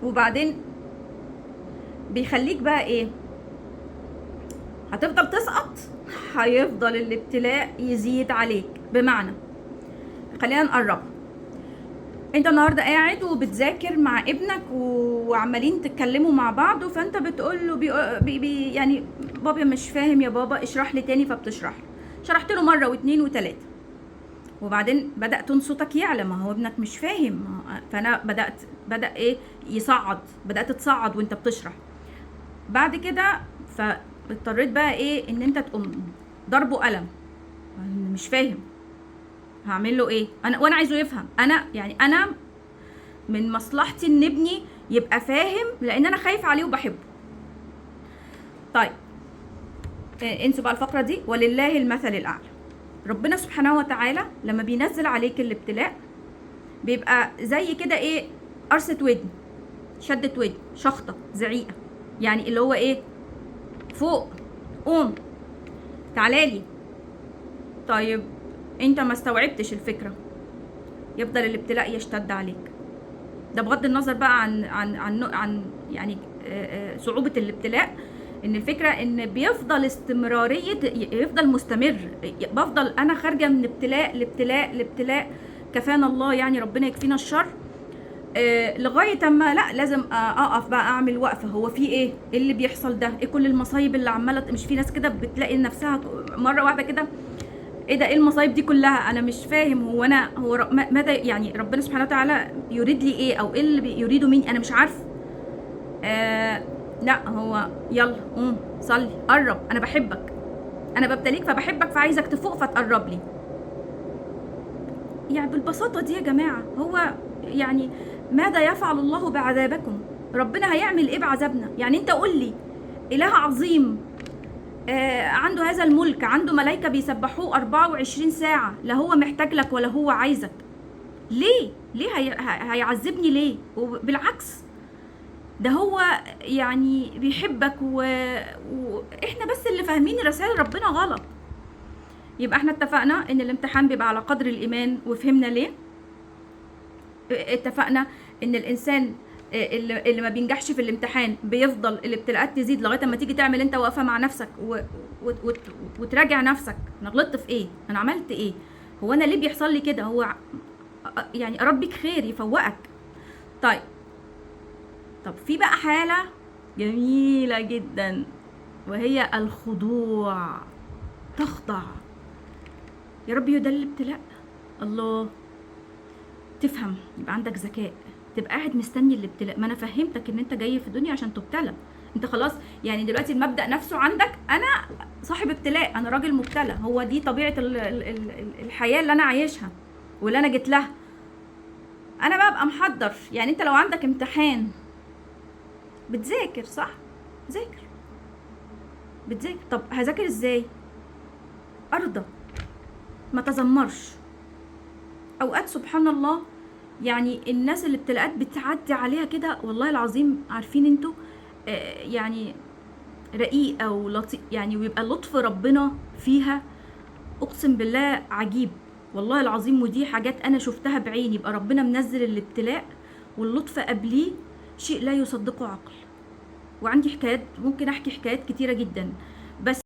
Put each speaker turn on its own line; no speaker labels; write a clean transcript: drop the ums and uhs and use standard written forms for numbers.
وبعدين بيخليك بقى ايه؟ هتفضل تسقط، هيفضل الابتلاء يزيد عليك. بمعنى خلينا نقربها، انت النهارده قاعد وبتذاكر مع ابنك وعمالين تتكلموا مع بعض، فانت بتقول له بي بي يعني بابا مش فاهم يا بابا اشرح لي تاني، فبتشرح له، شرحت له مرة واتنين وتلاتة، وبعدين بدأ تون صوتك يعلى، ما هو ابنك مش فاهم، فانا بدأ ايه يصعد، بدأت تصعد وانت بتشرح. بعد كده فاضطريت بقى ايه ان انت تقوم ضربه قلم، مش فاهم هعمل له ايه انا، وانا عايزه يفهم. انا يعني انا من مصلحتي ان ابني يبقى فاهم، لان انا خايف عليه وبحبه. طيب انسوا بقى الفقرة دي. ولله المثل الاعلى. ربنا سبحانه وتعالى لما بينزل عليك الابتلاء بيبقى زي كده ايه، قرصة ودن، شدة ودن، شخطة، زعيقة، يعني اللي هو ايه، فوق، قوم، تعالالي. طيب انت ما استوعبتش الفكرة، يفضل الابتلاء يشتد عليك. ده بغض النظر بقى عن عن عن عن يعني صعوبة الابتلاء، ان الفكرة ان بيفضل استمرارية، يفضل مستمر، بفضل انا خارجة من ابتلاء لابتلاء لابتلاء، كفانا الله يعني ربنا يكفينا الشر، لغاية اما لا لازم اقف بقى اعمل وقفة. هو في ايه؟ ايه اللي بيحصل ده؟ ايه كل المصايب اللي عمالة؟ مش في ناس كده بتلاقي نفسها مرة واحدة كده ايه ده، ايه المصايب دي كلها؟ انا مش فاهم، هو انا هو ماذا يعني ربنا سبحانه وتعالى يريد لي ايه، او ايه اللي يريده مني؟ انا مش عارف. لا هو يلا قوم صلي، قرب، انا بحبك، انا ببتليك فبحبك، فعايزك تفوق فتقرب لي. يعني بالبساطة دي يا جماعة، هو يعني ماذا يفعل الله بعذابكم؟ ربنا هيعمل ايه بعذابنا؟ يعني انت قول لي، اله عظيم، عنده هذا الملك، عنده ملايكة بيسبحوه 24 ساعة، لا هو محتاج لك ولا هو عايزك، ليه؟ ليه هيعذبني ليه؟ وبالعكس ده هو يعني بيحبك، واحنا بس اللي فاهمين رسائل ربنا غلط. يبقى احنا اتفقنا ان الامتحان بيبقى على قدر الايمان، وفهمنا ليه. اتفقنا ان الانسان اللي ما بينجحش في الامتحان بيفضل الابتلاءات تزيد لغاية اما تيجي تعمل انت واقفة مع نفسك وتراجع نفسك، انا غلطت في ايه؟ انا عملت ايه؟ هو انا ليه بيحصل لي كده؟ هو يعني ربك خير يفوقك. طب في بقى حاله جميلة جدا، وهي الخضوع، تخضع يا رب. ده الابتلاء، الله، تفهم، يبقى عندك ذكاء، تبقى قاعد مستني الابتلاء. ما انا فهمتك ان انت جاي في الدنيا عشان تبتلى، انت خلاص يعني دلوقتي المبدأ نفسه عندك، انا صاحب ابتلاء، انا راجل مبتلى، هو دي طبيعة الحياة اللي انا عايشها واللي انا جيت لها. انا بقى ابقى محضر. يعني انت لو عندك امتحان بتذاكر، صح؟ ذاكر، بتذاكر. طب هذاكر ازاي؟ ارضى، ما تزمرش. اوقات سبحان الله يعني الناس اللي ابتلاءات بتعدي عليها كده والله العظيم، عارفين انتوا، يعني رقيقة ولطيف يعني، ويبقى لطف ربنا فيها اقسم بالله عجيب والله العظيم. ودي حاجات انا شفتها بعيني، يبقى ربنا منزل الابتلاء واللطف قبليه شيء لا يصدقه عقل. وعندي حكايات، ممكن احكي حكايات كتيرة جدا، بس